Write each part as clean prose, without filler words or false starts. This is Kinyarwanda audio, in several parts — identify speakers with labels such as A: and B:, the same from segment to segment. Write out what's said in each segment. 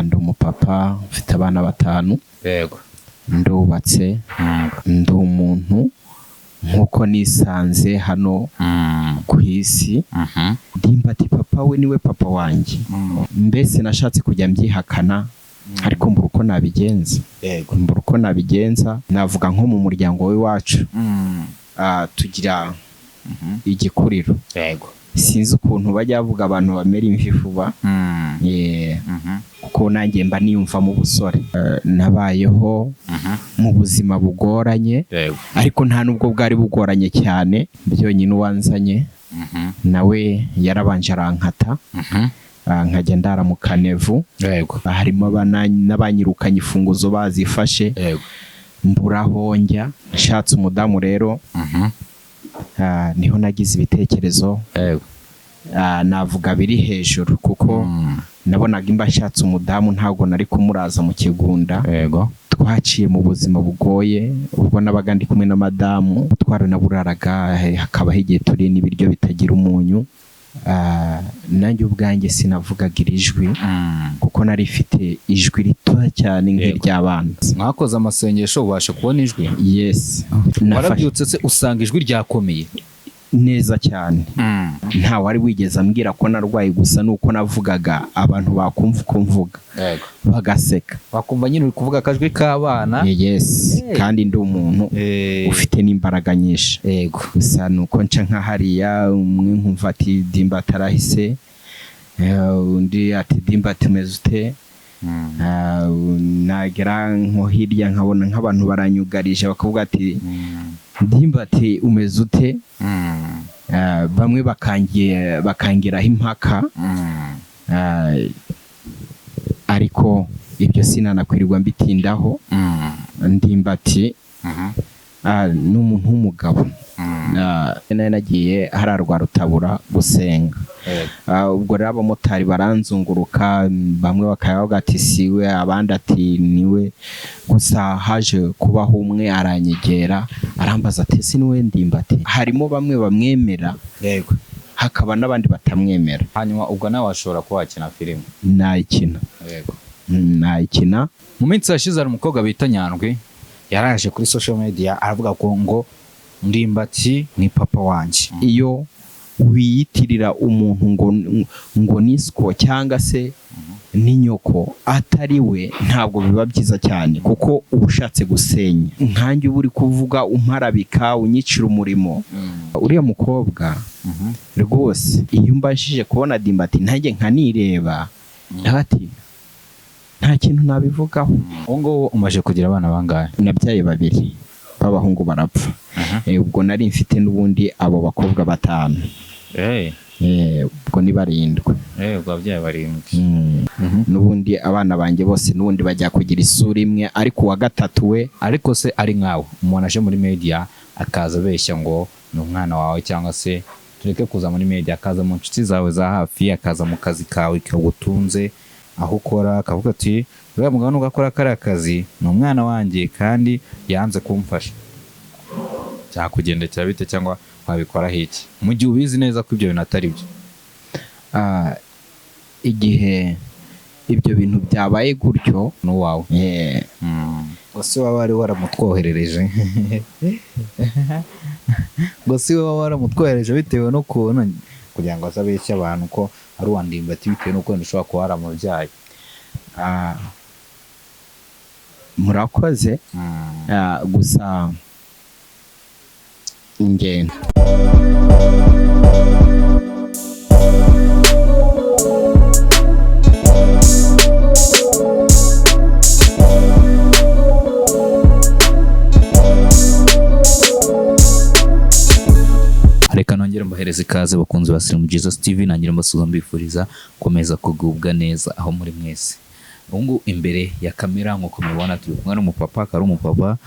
A: Ndi umupapa mfite abana batanu.
B: Yego.
A: Ndubatse, ndi umuntu nk'uko nisanze hano ku isi. Ndimbati papa we niwe papa wanjye. Mbese nashatse kujya mbyihakana, ariko mbura uko nabigenza.
B: Yego.
A: Mbura uko nabigenza. Navuga nko mu muryango w'iwacu, tugira igikuriro.
B: Yego.
A: Sinzi ukuntu bajya bavuga abantu bamera imvi vuba. Kuko nanjye mba niyumvamo ubusore. Nabayeho mu buzima bugoranye,
B: Yego.
A: ariko nta nubwo bwari bugoranye cyane. Byonyine uwanzanye nawe yarabanje arankata, nkajya ndara mu kanevu.
B: Yego.
A: Harimo n'abanyirukanye imfunguzo bazifashe.
B: Yego.
A: Mbura aho njya. Nshatse umudamu rero, niho nagize ibitekerezo.
B: Yego.
A: Navuga biri hejuru, kuko nabonaga imba nshatse umudamu ntabwo nari kumuraza mu kigunda.
B: Yego.
A: Twaciye mu buzima bugoye ubwo nabaga ndi kumwe na madamu, twaranaburaraga, hakabaho igihe turi n'ibiryo bitagira umunyu. Nanjye ubwanjye sinavugaga iri jwi, kuko nari mfite ijwi rito cyane nk'iry'abana.
B: Mwakoze amasengesho ubasha kubona ijwi?
A: Yes.
B: Warabyutse se usanga ijwi ryakomeye?
A: Neza cyane. Nta wari wigeze ambwira ko narwaye, gusa nuko navugaga abantu bakumva uko mvuga
B: Yego.
A: bagaseka.
B: Bakumva nyine uri kuvuga akajwi k'abana.
A: Yes.
B: Hey.
A: Kandi ndi umuntu ufite n'imbaraga nyinshi.
B: Yego.
A: Gusa nuko nca nka hariya, umwe nkumva ati Ndimbati arahise, undi ati Ndimbati umeze ute? Nagera nko hirya nkabona nk'abantu baranyugarije, bakavuga ati Ndimbati umeze ute? Bamwe bakangiraho impaka. Ariko ibyo sinanakwirirwa mbitindaho. Ndimbati ni umuntu w'umugabo. Nari nagiye hariya Rwarutabura gusenga. Ubwo rero abamotari baranzunguruka, bamwe bakavuga ati siwe, abandi ati niwe. Gusa haje kubaho umwe aranyegera, arambaza ati si niwe Ndimbati? Harimo bamwe bamwemera,
B: Yego.
A: hakaba n'abandi batamwemera.
B: Hanyuma ubwo nawe washobora kuba wakina filime?
A: Nayikina.
B: Yego.
A: Nayikina.
B: Mu minsi yashize hari umukobwa bita Nyandwi yaraje kuri social media aravuga ko ngo Ndimbati ni papa wanjye.
A: Iyo wiyitirira umuntu ngo ni siko cyangwa se ni nyoko atari we, ntabwo biba byiza cyane, kuko uba ushatse gusenya. Nkanjye uba uri kuvuga umparabika, unyicira umurimo. Uriya mukobwa rwose, iyo mbashije kubona Ndimbati ntanjye nkanireba, ati nta kintu nabivugaho.
B: Ubu ngubu umaze kugira abana bangahe?
A: Nabyaye babiri b'abahungu barapfa. Ubwo nari mfite n'ubundi abo bakobwa batanu. Ubwo ni barindwi.
B: Ubwo ababyeyi barindwi.
A: N'ubundi abana banjye bose n'ubundi bajya kugira isura imwe, ariko uwa gatatu we.
B: Ariko se ari nkawe, umuntu aje muri media akaza abeshya ngo ni umwana wawe, cyangwa se tureke kuza muri media, akaza mu nshuti zawe za hafi, akaza mu kazi kawe kagutunze aho ukora, akavuga ati uriya mugabo nubwo akora kariya kazi ni umwana wanjye kandi yanze kumfasha, cyakugendekera bite cyangwa wabikoraho iki mu gihe ubizi neza ko ibyo bintu atari byo?
A: Igihe ibyo bintu byabaye gutyo,
B: n'uwawe ngo si waba wari waramutwoherereje, ngo si waba waramutwohereje bitewe n'ukuntu kugira ngo azabeshye abantu ko ari uwa Ndimbati, bitewe n'ukuntu ushobora kuba waramubyaye.
A: Murakoze. Gusa ingendo.
B: Reka nongere mbahereze ikaze bakunzi ba Slim Jesus TV, nangira mbasuhuza mbifuriza gukomeza kugubwa neza aho muri mwese. Ubu ngubu imbere ya kamera nk'uko mubibona turi kumwe n'umupapa, akaba ari umupapa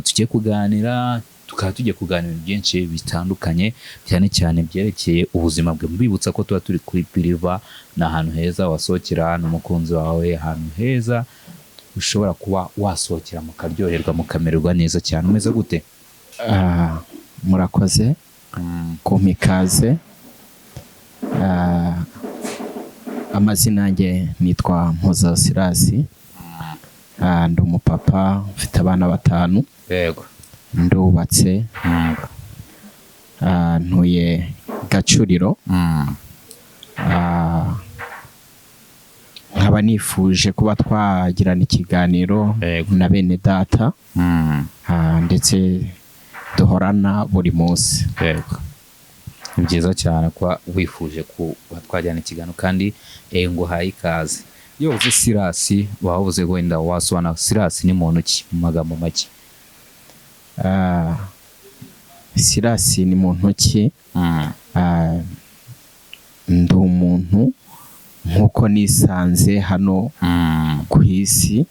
B: tugiye kuganira, tukaba tugiye kuganira ibintu byinshi bitandukanye, cyane cyane byerekeye ubuzima bwe. Mbibutsa ko tuba turi kuri Piriva, ni ahantu heza wasohokera n'umukunzi wawe, ahantu heza ushobora kuba wasohokera mukaryoherwa mukamererwa neza cyane. Umeze gute?
A: Murakoze kumpa ikaze. Amazina yanjye nitwa Mpoza Sirasi. Ndi umupapa mfite abana 5. Ndubatse. Ntuye Gacuriro. Nkaba nifuje kuba twagirana ikiganiro na bene data, ndetse duhorana buri munsi.
B: Yego, ni byiza cyane kuba wifuje kuba twajyana ikiganiro kandi nguhaye ikaze. Iyo uvuze Sirasi wavuze, wenda wasobanura Sirasi ni muntu ki mu magambo make?
A: Sirasi ni muntu ki? Ndi umuntu nk'uko nisanze hano ku isi.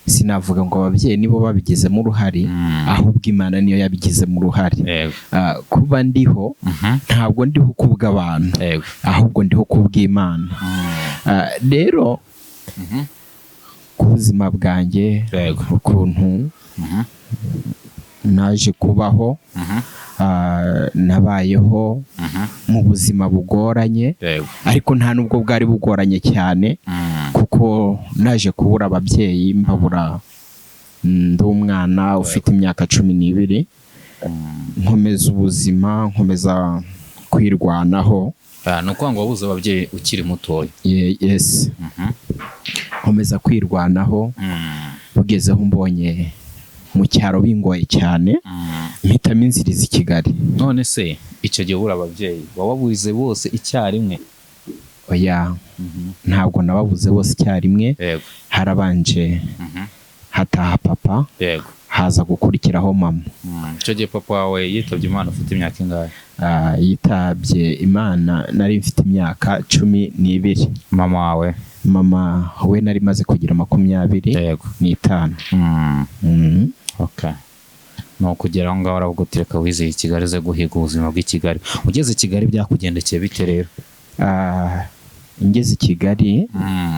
A: Sinavuga ngo ababyeyi nibo babigizemo uruhare, ahubwo Imana niyo yabigizemo uruhare. Kuba ndiho, ntabwo ndiho kubw'abantu, ahubwo ndiho kubw'Imana. Rero ku buzima bwanjye, ukuntu naje kubaho, nabayeho mu buzima bugoranye, ariko nta nubwo bwari bugoranye cyane, kuko naje kubura ababyeyi mbabura ndi umwana ufite imyaka 12. Nkomeza ubuzima, nkomeza kwirwanaho.
B: Ni ukuvuga ngo wabuze ababyeyi ukiri mutoya?
A: Yes. Nkomeza kwirwanaho, bugezeho mbonye mu cyaro bingoye cyane, mpitamo inzira iza i Kigali.
B: None se icyo gihe ubura ababyeyi wababuze bose icyarimwe?
A: Oya, ntabwo nababuze bose icyarimwe. Harabanje hataha papa, haza gukurikiraho mama.
B: Icyo gihe papa wawe yitabye Imana ufite imyaka ingahe?
A: Yitabye Imana nari mfite imyaka 12.
B: Mama wawe?
A: Mama we nari maze kugira 25.
B: Okay. Ni ukugera aho ngaho uravuga uti reka wizeye i Kigali, uze guhiga ubuzima bw'i Kigali. Ugeze i Kigali byakugendekeye bite rero?
A: Ngeze i Kigali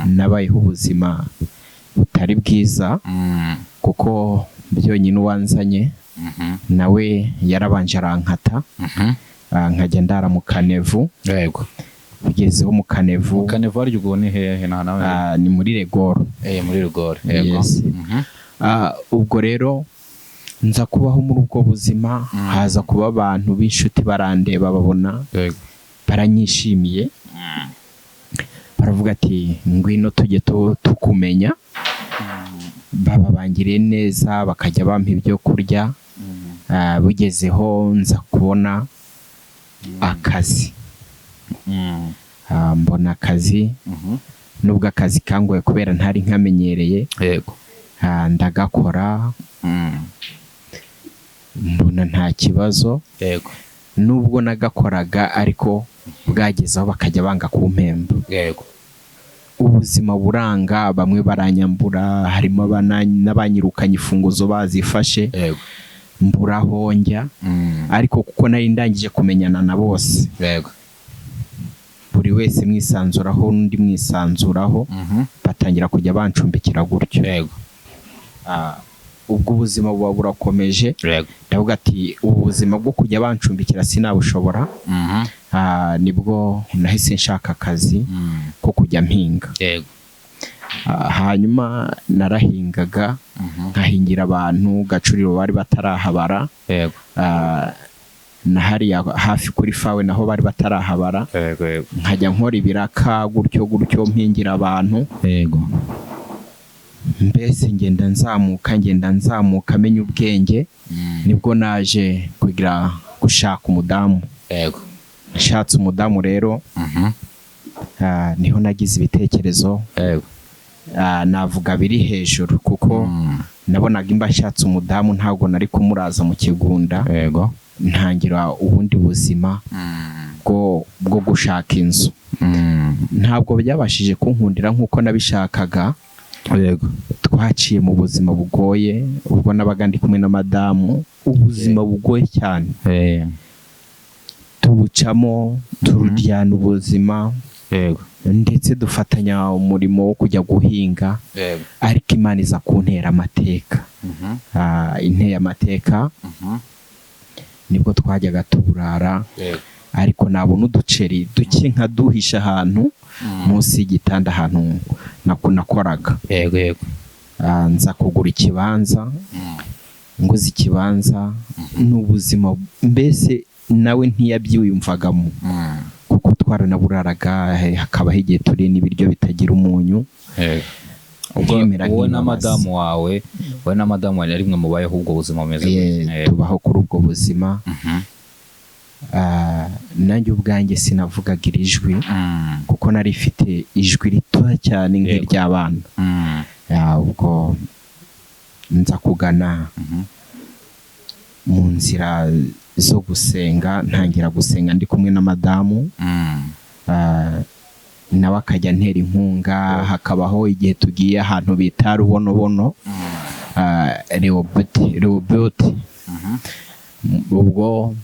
A: nabayeho ubuzima butari bwiza, kuko byonyine uwanzanye nawe yarabanje arankata, nkajya ndara mu Kanevu. Ugezeho mu Kanevu.
B: Kanevu harya ubwo ni hehe nta nawe?
A: Ni muri Regoro.
B: Muri Rugore, yego.
A: Yes. Ubwo rero nza kubaho muri ubwo buzima, haza kuba abantu b'inshuti barandeba babona baranyishimiye, baravuga ati ngwino tujye tukumenya. Baba bangiriye neza, bakajya bampa ibyo kurya. Bugezeho nza kubona akazi. Mbona akazi, nubwo akazi kangoye kubera ntari nkamenyereye. Ndagakora, mbona nta kibazo. Nubwo nagakoraga, ariko bwagezeho bakajya banga kumpemba. Ubuzima buranga, bamwe baranyambura, harimo n'abanyirukanye imfunguzo bazifashe. Mbura aho njya, ariko kuko nari ndangije kumenyana na bose, buri wese mwisanzuraho n'undi mwisanzuraho, batangira kujya bancumbikira gutyo. Ubwo ubuzima buba burakomeje. Ndavuga ati ubu buzima bwo kujya bancumbikira sinabushobora. Nibwo nahise nshaka akazi ko kujya mpinga. Hanyuma narahingaga, nkahingira abantu Gacuriro bari batarahabara. Na hariya hafi kuri fawe naho bari batarahabara.
B: Yego yego.
A: Nkajya nkora ibiraka gutyo gutyo, mpingira abantu. Mbese ngenda nzamuka, ngenda nzamuka, menya ubwenge. Nibwo naje kugira gushaka umudamu. Nshatse umudamu rero, niho nagize ibitekerezo, navuga biri hejuru, kuko nabonaga imba nshatse umudamu ntabwo nari kumuraza mu kigunda. Ntangira ubundi buzima bwo gushaka inzu. Ntabwo byabashije kunkundira nk'uko nabishakaga. Twaciye mu buzima bugoye ubwo nabaga ndi kumwe na madamu, ubuzima bugoye cyane. Tubucamo, tururyana ubuzima, ndetse dufatanya umurimo wo kujya guhinga. Ariko Imana iza kuntera amateka. Inteye amateka, nibwo twajyaga tuburara. Ariko nabona uduceri duke nkaduhisha ahantu munsi y'igitanda, ahantu nakoraga.
B: Yego yego.
A: Nza kugura ikibanza. Nguze ikibanza, n'ubuzima mbese nawe ntiyabyiyumvagamo, kuko twaranaburaraga, hakabaho igihe turi n'ibiryo bitagira umunyu.
B: Ubwo
A: Nkemera
B: wowe na
A: nk'imbabazi.
B: madamu wawe, wowe na madamu wawe, rimwe mubayeho ubwo buzima bumeze gutya?
A: Tubaho kuri ubwo buzima. Nanjye ubwanjye sinavugaga iri jwi, kuko nari mfite ijwi ritoya cyane nk'iry'abana. Ubwo nza kugana mu nzira zo gusenga, ntangira gusenga ndi kumwe na madamu. Nawe akajya antera inkunga, hakabaho igihe tugiye ahantu bita Rubonobono, Rehoboth Rehoboth. Ubwo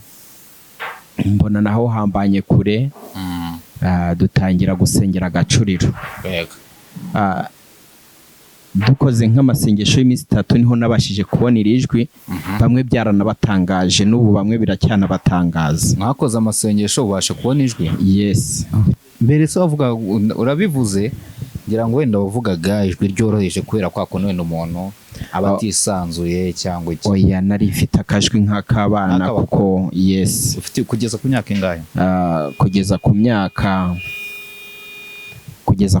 A: mbona naho hambanye kure, dutangira gusengera Agacuriro. Dukoze nk'amasengesho y'iminsi 3, niho nabashije kubona iri jwi. Bamwe byaranabatangaje, n'ubu bamwe biracyanabatangaza.
B: Mwakoze amasengesho ubasha kubona ijwi?
A: Yes.
B: Mbere se wavuga, urabivuze, ngira ngo wenda wavugaga ijwi ryoroheje kubera kwa kuntu wenda umuntu aba atisanzuye cyangwa iki?
A: Oya, nari mfite akajwi nk'ak'abana.
B: Nk'ak'abakobwa.
A: Kuko yes.
B: Ufite kugeza ku myaka ingahe?
A: Kugeza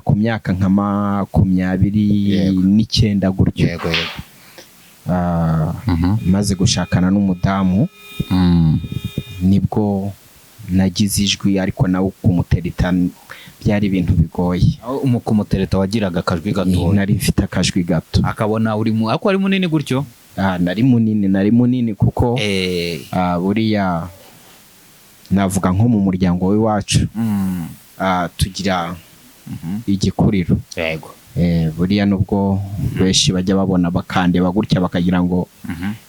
A: ku myaka nka makumyabiri n'icyenda gutyo.
B: yego yego
A: Maze gushakana n'umudamu, nibwo nagize ijwi, ariko nawe kumutereta byari ibintu bigoye.
B: Aho kumutereta wagiraga akajwi gatoya?
A: Nari mfite akajwi gato.
B: Akabona uri mu ariko wari munini gutyo?
A: Nari munini, nari munini, kuko buriya navuga nko mu muryango w'iwacu, tugira igikuriro. Buriya nubwo benshi bajya babona bakandeba gutya bakagira ngo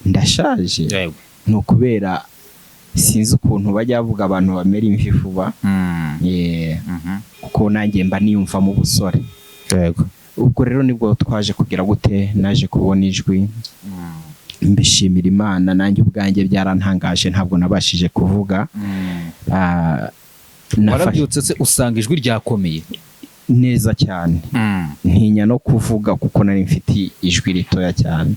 A: ndashaje, ni ukubera sinzi ukuntu bajya bavuga abantu bamera imvi vuba. Kuko nanjye mba niyumvamo ubusore. Ubwo rero nibwo twaje kugira gute, naje kubona ijwi, mbishimira Imana. Nanjye ubwanjye byarantangaje, ntabwo nabashije kuvuga.
B: Warabyutse se usanga ijwi ryakomeye?
A: Neza cyane, ntinya no kuvuga kuko nari mfite ijwi ritoya cyane.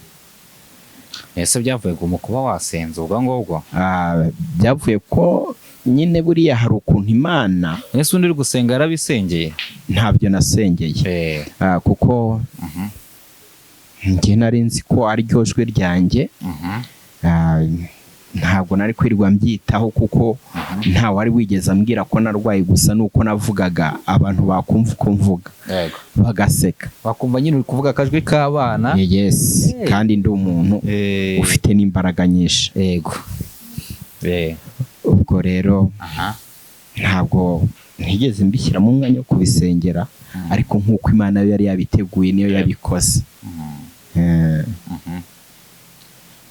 B: Ese byavuye mu kuba wasenze ubwo ngubwo?
A: Byavuye ko nyine buriya hari ukuntu Imana
B: Ese undi uri gusenga yarabisengeye?
A: Ntabyo nasengeye. Kuko njye nari nzi ko ariryo jwi ryanjye. Ntabwo nari kwirirwa mbyitaho, kuko nta wari wigeze ambwira ko narwaye. Gusa nuko navugaga, abantu bakumva uko mvuga bagaseka.
B: Bakumva nyine uri kuvuga akajwi k'abana.
A: Yes. Kandi ndi umuntu ufite n'imbaraga nyinshi.
B: Yego.
A: Ubwo rero ntabwo ntigeze mbishyiramo umwanya wo kubisengera, ariko nk'uko Imana yo yari yabiteguye niyo yabikoze.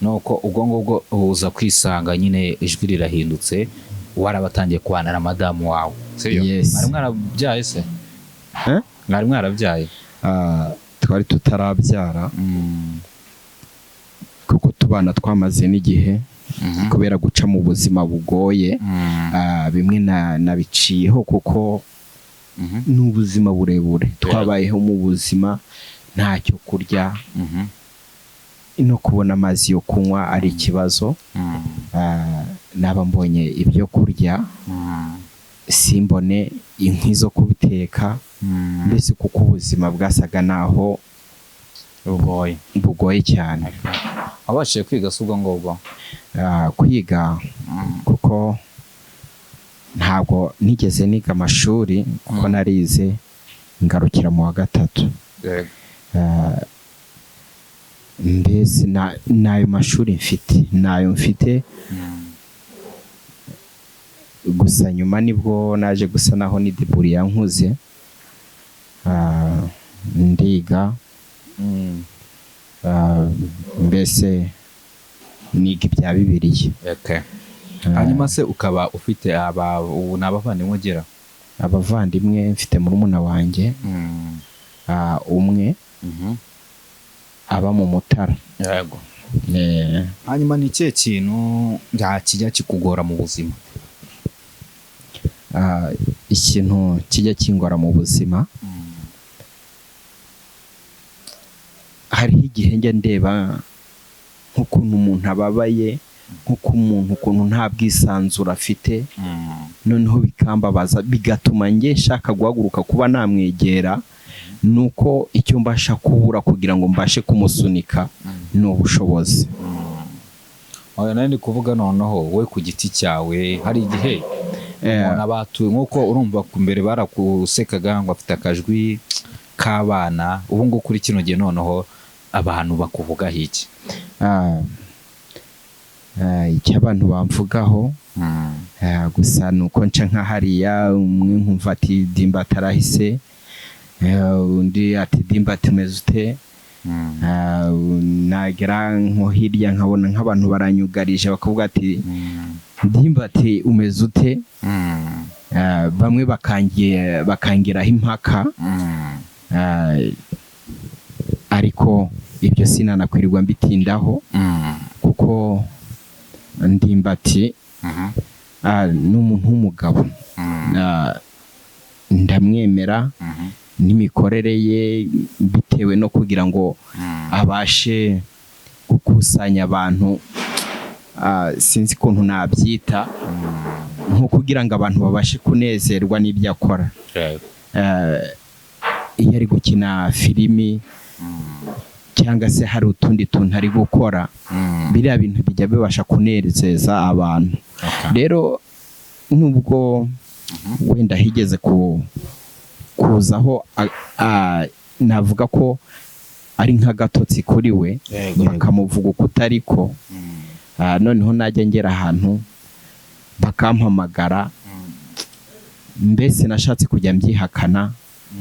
B: Nuko ubwo ngubwo uza kwisanga nyine ijwi rirahindutse, warabatangiye kubana na madamu wawe, sibyo?
A: Yes.
B: Mwari mwarabyaye se?
A: Eh?
B: Mwari mwarabyaye?
A: Twari tutarabyara, kuko tubana twamaze n'igihe, kubera guca mu buzima bugoye. Bimwe nabiciyeho kuko ni ubuzima burebure twabayeho, mu buzima ntacyo kurya, no kubona amazi yo kunywa ari ikibazo. Naba mbonye ibyo kurya, simbone inkwi zo kubiteka, mbese kuko ubuzima bwasaga naho
B: Bugoye.
A: bugoye cyane.
B: Wabashije kwiga se ubwo ngubwo?
A: Kwiga, kuko ntabwo nigeze niga amashuri, kuko narize ngarukira mu wa gatatu. Mbese n'ayo mashuri mfite nayo mfite. Gusa nyuma nibwo naje gusa naho ni deburi yankuze, ndiga. Mbese niga ibya Bibiliya.
B: Hanyuma se ukaba ufite aba ubu ni abavandimwe ugira?
A: Abavandimwe mfite murumuna wanjye, umwe aba mu Mutara.
B: Hanyuma ni ikihe kintu kijya kikugora mu buzima?
A: Ikintu kijya kingora mu buzima, hariho igihe njya ndeba nk'ukuntu umuntu ababaye, nk'ukuntu ukuntu nta bwisanzure afite, noneho bikambabaza, bigatuma njye nshaka guhaguruka kuba namwegera. Nuko icyo mbasha kubura kugira ngo mbashe kumusunika ni ubushobozi.
B: Oya, nari ndi kuvuga noneho we ku giti cyawe, hari igihe umuntu aba atuye, nk'uko urumva ku mbere barakusekaga ngo afite akajwi k'abana, ubu ngubu kuri kino gihe noneho abantu bakuvugaho iki?
A: Icyo abantu bamvugaho, gusa ni uko nca nka hariya, umwe nkumva ati Dimba atarahise, undi ati Dimba tumeze ute? Nagera nko hirya nkabona nk'abantu baranyugarije, bakavuga ati Dimba ati umeze ute? Bamwe bakangiraho impaka, ariko ibyo sinanakwirirwa mbitindaho, kuko Ndimbati ni umuntu w'umugabo. Ndamwemera n'imikorere ye, bitewe no kugira ngo abashe gukusanya abantu, sinzi ukuntu nabyita, nko kugira ngo abantu babashe kunezerwa n'ibyo akora. Iyo ari gukina filimi cyangwa se hari utundi tuntu ari gukora, biriya bintu bijya bibasha kunezeza abantu. Rero nubwo wenda higeze kuzaho navuga ko ari nk'agatotsi kuri we, bakamuvuga uko utari ko, noneho najya ngera ahantu bakampamagara, mbese nashatse kujya mbyihakana,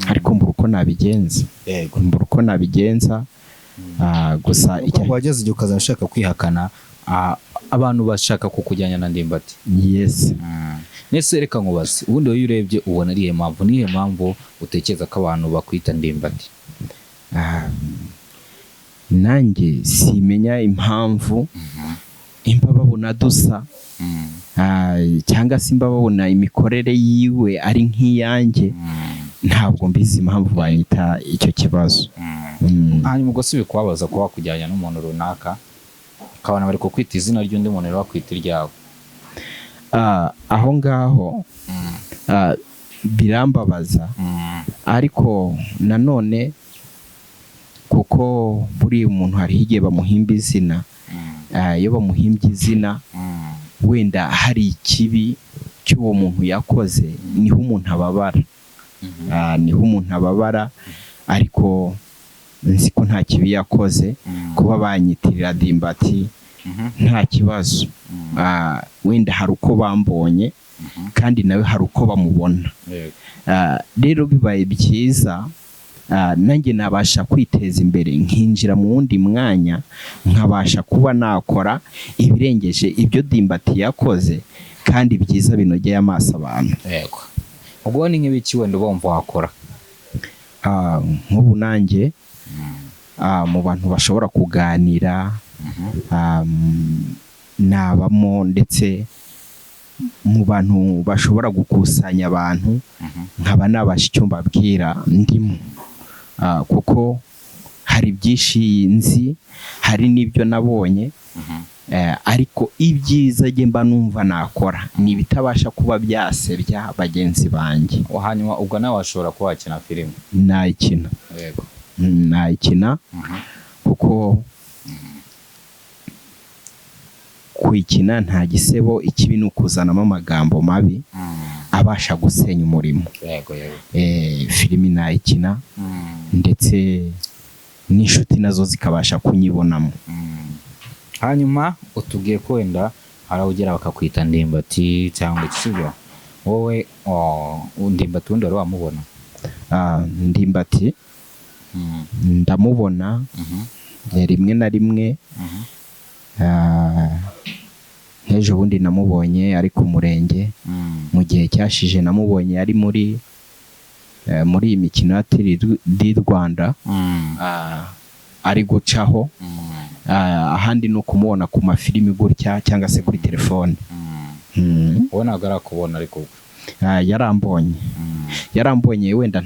A: ariko mbura uko nabigenza. Mbura uko nabigenza. Gusa
B: Wageze igihe ukaza ushaka kwihakana, abantu bashaka kukujyana na Ndimbati.
A: Yes.
B: Nese reka nkubaze, ubundi wowe iyo urebye ubona ari iyihe mpamvu, niyihe mpamvu utekereza ko abantu bakwita Ndimbati?
A: Nanjye simenya impamvu, imba babona dusa, cyangwa se imba babona imikorere yiwe ari nk'iyanjye, ntabwo mbizi impamvu banyita icyo kibazo.
B: Hanyuma ubwo si bikubabaza kuba wakujyanye n'umuntu runaka, ukabona bari kukwita izina ry'undi muntu rero bakwita iryawe?
A: Aho ngaho birambabaza, ariko nanone kuko buriya umuntu hariho igihe bamuhimba izina, iyo bamuhimbye izina wenda hari ikibi cy'uwo muntu yakoze, niho umuntu ababara. Niho umuntu ababara, ariko nzi ko nta kibi yakoze. Kuba banyitirira Ndimbati nta kibazo. Wenda hari uko bambonye, kandi nawe hari uko bamubona. Rero bibaye byiza, nanjye nabasha kwiteza imbere, nkinjira mu wundi mwanya, nkabasha kuba nakora ibirengeje ibyo Ndimbati yakoze, kandi byiza binogeye amaso abantu.
B: Yego, ubwo ni nk'ibiki wenda uba wumva wakora?
A: Nk'ubu nanjye mu bantu bashobora kuganira, nabamo, ndetse mu bantu bashobora gukusanya abantu nkaba nabasha icyo mbabwira ndimo, kuko hari byinshi nzi, hari n'ibyo nabonye, ariko ibyiza njye mba numva nakora ni ibitabasha kuba byasebya bagenzi banjye.
B: Hanyuma ubwo nawe washobora kuba wakina filime?
A: Nayikina. Nayikina, kuko kuyikina nta gisebo. Ikibi ni ukuzanamo amagambo mabi abasha gusenya umurimo.
B: Yego yego.
A: Filimi nayikina, ndetse n'inshuti nazo zikabasha kunyibonamo.
B: Hanyuma utubwiye ko wenda hari aho ugera bakakwita Ndimbati cyangwa iki, sibyo? Wowe, oh, Ndimbati wundi wari wamubona?
A: Ndimbati ndamubona rimwe na rimwe. Nk'ejo bundi namubonye ari ku murenge. Mu gihe cyashije namubonye ari muri iyi mikino ya Tour du Rwanda, ari gucaho. Ahandi ni ukumubona ku mafilimi gutya cyangwa se kuri telefone.
B: Wowe ntabwo arakubona ariko ubwo.
A: Yarambonye, yarambonye. Wenda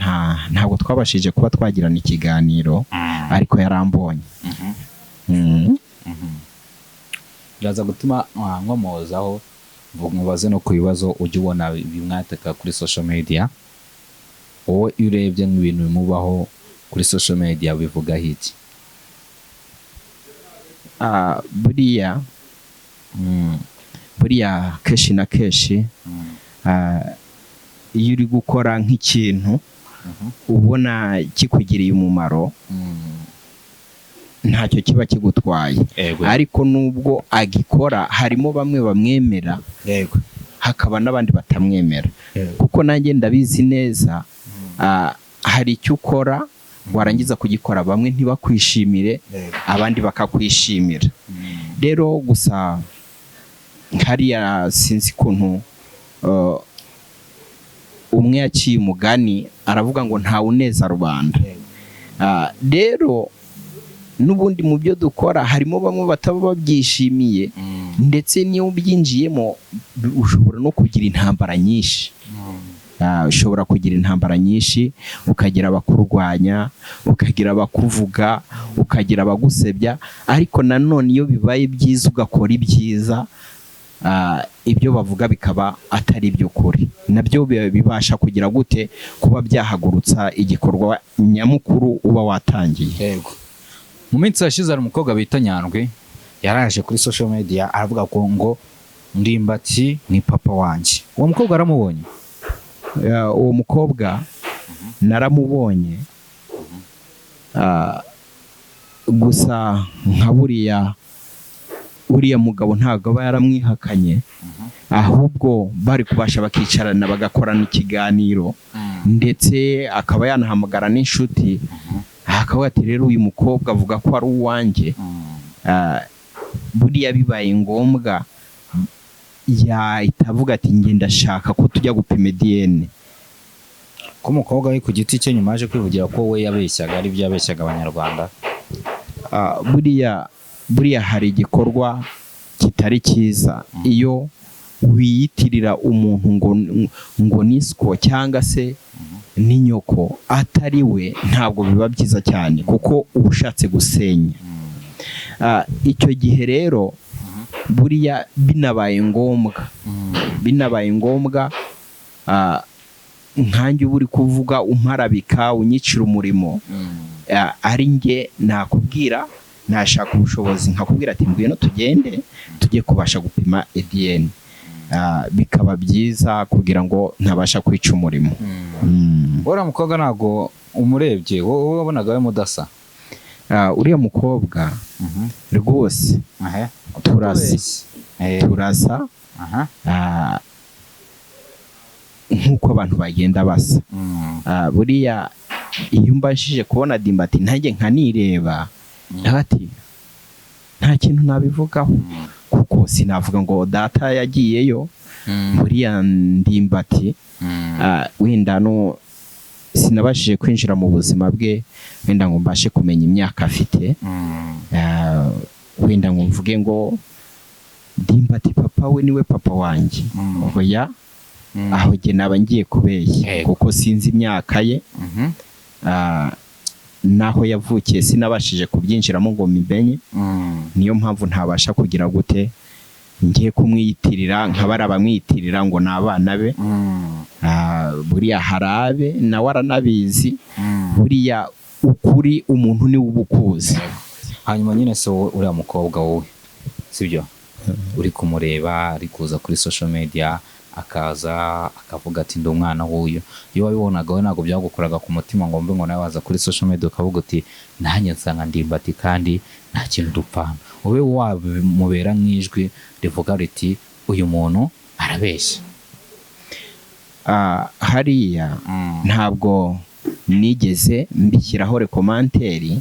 A: ntabwo twabashije kuba twagirana ikiganiro, ariko yarambonye.
B: Biraza gutuma nkomozaho mubaze no ku bibazo ujya ubona bimwataka kuri social media. Wowe iyo urebye nk'ibintu bimubaho kuri social media, bivugaho iki?
A: Buriya kenshi na kenshi, iyo uri gukora nk'ikintu ubona kikugiriye umumaro, ntacyo kiba kigutwaye. Ariko nubwo agikora, harimo bamwe bamwemera, hakaba n'abandi batamwemera, kuko nanjye ndabizi neza. Hari icyo ukora, warangiza kugikora, bamwe ntibakwishimire, abandi bakakwishimira. Rero gusa hariya sinzi ukuntu, umwe yaciye umugani aravuga ngo ntawe uneza rubanda. Rero n'ubundi mu byo dukora harimo bamwe bataba babyishimiye, ndetse n'iyo ubyinjiyemo ushobora no kugira intambara nyinshi. Ushobora kugira intambara nyinshi, ukagira abakurwanya, ukagira abakuvuga, ukagira abagusebya. Ariko nanone iyo bibaye byiza ugakora ibyiza, ibyo bavuga bikaba atari iby'ukuri, nabyo bibasha kugira gute kuba byahagurutsa igikorwa nyamukuru uba watangiye.
B: Yego. Mu minsi yashize hari umukobwa bita Nyandwi yaraje kuri social media aravuga ko ngo Ndimbati ni papa wanjye. Uwo mukobwa aramubonye?
A: Uwo mukobwa naramubonye. Gusa nka buriya uriya mugabo ntabwo aba yaramwihakanye, ahubwo bari kubasha bakicarana bagakorana ikiganiro, ndetse akaba yanahamagara n'inshuti, akavuga ati: "Rero uyu mukobwa avuga ko ari uwanjye." Buriya bibaye ngombwa yahita avuga ati: "Njye ndashaka ko tujya gupima DNA."
B: Ko umukobwa we ku giti cye nyuma yaje kwivugira ko we yabeshyaga, ari byo yabeshyaga Abanyarwanda.
A: Buriya hari igikorwa kitari cyiza iyo wiyitirira umuntu ngo ni siko cyangwa se ni nyoko atari we, ntabwo biba byiza cyane, kuko uba ushatse gusenya. Icyo gihe rero buriya binabaye ngombwa, nkanjye uba uri kuvuga umparabika unyicira umurimo, ari njye nakubwira, nashaka ubushobozi nkakubwira ati: "Ngwino tugende tujye kubasha gupima ADN." Bikaba byiza kugira ngo ntabasha kwica umurimo.
B: Uriya mukobwa ntabwo umurebye wowe wabonaga we mudasa?
A: Uriya mukobwa rwose turasa. Turasa. Nk'uko abantu bagenda basa. Buriya iyo mbashije kubona Ndimbati ntanjye nkanireba, ndavuga ati nta kintu nabivugaho, kuko sinavuga ngo data yagiyeyo. Buriya Ndimbati, wenda no sinabashije kwinjira mu buzima bwe, wenda ngo mbashe kumenya imyaka afite, wenda ngo mvuge ngo Ndimbati papa we niwe papa wanjye. Oya, aho jye naba ngiye kubeshya, kuko sinzi imyaka ye, naho yavukiye sinabashije kubyinjiramo ngo mbimenye. Niyo mpamvu ntabasha kugira gute ngiye kumwiyitirira nka bariya bamwiyitirira ngo ni abana be. Buriya harabe nawe aranabizi. Buriya ukuri umuntu niwe uba ukuzi.
B: Hanyuma nyine se wowe uriya mukobwa, wowe sibyo, uri kumureba ari kuza kuri social media, akaza akavuga ati: "Ndi umwana w'uyu," iyo wabibonaga we ntabwo byagukoraga ku mutima ngo mbe ngo nawe waza kuri social media ukavuga uti: "Nanjye nsanga Ndimbati kandi nta kintu dupfana," ube wamubera nk'ijwi rivuga riti: "Uyu muntu arabeshya"?
A: Hariya ntabwo nigeze mbishyiraho recommentaire,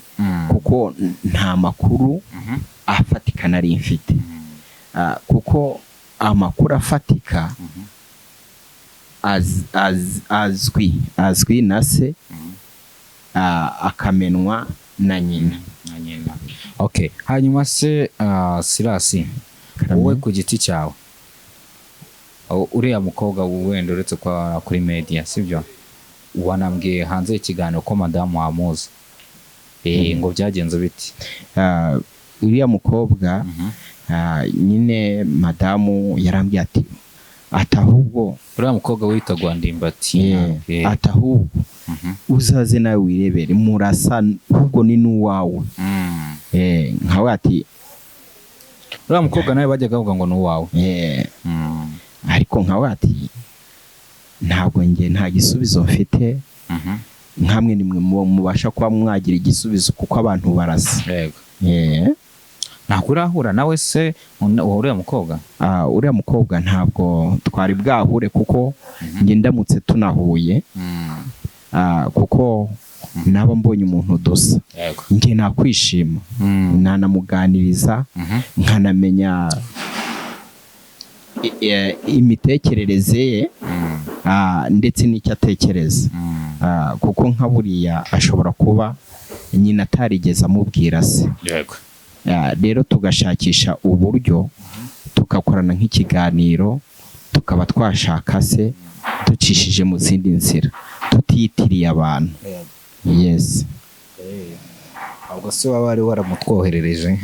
A: kuko nta makuru afatika nari mfite. Kuko amakuru afatika azwi na se, akamenwa na nyina.
B: Na nyina. Okay, hanyuma se, Sirasi, wowe ku giti cyawe Uriya mukobwa wenda uretse kwa kuri media, sibyo, wanambwiye hanze y'ikiganiro ko madamu wamuzi, ngo byagenze biti?
A: Uriya mukobwa, nyine madamu yarambwiye ati ahubwo
B: Uriya mukobwa witagwa Ndimbati.
A: Ati ahubwo uzaze nawe wirebere, murasa, ahubwo ni n'uwawe. Nkawe ati
B: Uriya mukobwa nawe bajyaga bavuga ngo ni uwawe.
A: Ariko nkawe ati ntabwo njye nta gisubizo mfite, nkamwe nimwe mubasha kuba mwagira igisubizo kuko abantu barasa.
B: Ntabwo urahura nawe se uriya mukobwa?
A: Uriya mukobwa ntabwo twari bwahure, kuko njye ndamutse tunahuye, kuko naba mbonye umuntu dusa, njye nakwishima, nanamuganiriza, nkanamenya imitekerereze ye, ndetse n'icyo atekereza, kuko nka buriya ashobora kuba nyina atarigeze amubwira se. Rero tugashakisha uburyo tugakorana nk'ikiganiro, tukaba twashaka se ducishije mu zindi nzira, tutiyitiriye abantu. Yes.
B: Ubwo si waba wari waramutwoherereje,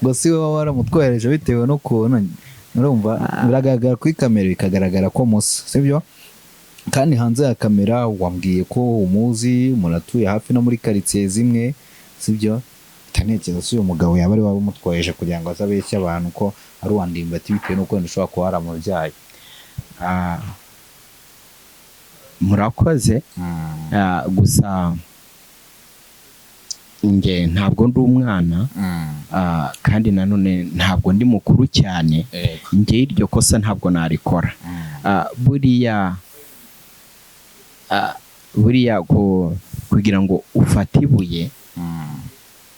B: ngo si waba waramutwohereje bitewe n'ukuntu urumva biragaragara kuri kamera, bikagaragara ko musa, sibyo? Kandi hanze ya kamera wambwiye ko umuzi, muratuye hafi no muri karitsiye zimwe, sibyo? Ntekereza ko uyu mugabo yaba ari waba umutwohereje kugira ngo aze abeshye abantu ko ari uwa Ndimbati, bitewe n'uko wenda ushobora kuba waramubyaye.
A: Murakoze. Gusa nge ntabwo ndi umwana, kandi nanone ntabwo ndi mukuru cyane. Nge iryo kosa ntabwo narikora. Buriya kugira ngo ufate ibuye